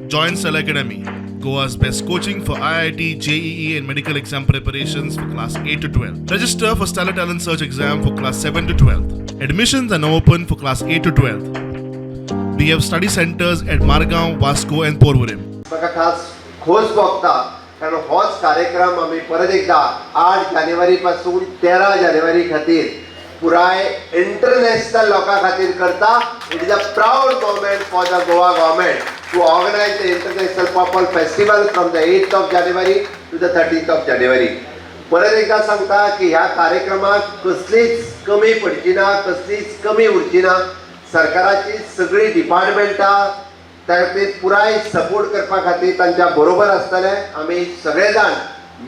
Join Stellar Academy, Goa's best coaching for IIT, JEE, and medical exam preparations for class 8 to 12. Register for Stellar Talent Search exam for class 7 to 12. Admissions are now open for class 8 to 12. We have study centers at Margao, Vasco, and Porvorim. म्हाका खास खोस भोगता, कारण होच कार्यक्रम आमी परत एकदा 8 जानेवारी पासून 13 जानेवारी खातीर पुराय इंटरनॅशनल लोकां खातीर करता. It is a proud moment for the Goa government to organize the International Purple Festival from the 8th of January to the 13th of January. परत एकदा सांगता की ह्या कार्यक्रमाक कसलीच कमी पडची ना, कसलीच कमी उरची ना. सरकाराची सगळीं डिपार्टमेंटां त्या खातीर पुराय सपोर्ट करपा खातीर तांच्या बरोबर आसतले. आमी सगळे जाण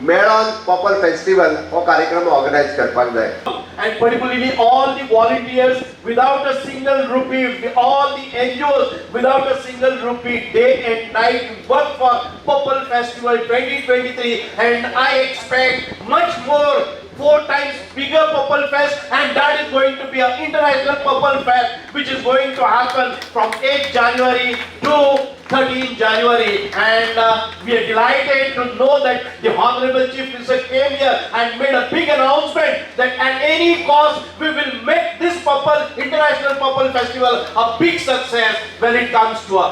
मेळोन पर्पल फेस्टिवल हो कार्यक्रम ऑर्गनायज करपाक जाय. And particularly all the volunteers without a single rupee, all the NGOs without a single rupee, day and night work for Purple Festival 2023, and I expect much more, four times bigger Purple Fest, and that is going to be an international Purple Fest, which is going to happen from 8 January to 13 January. And we are delighted to know that the Honorable Chief Minister came here and made a big announcement that at any cost we will make this Purple International Purple Festival a big success when it comes to a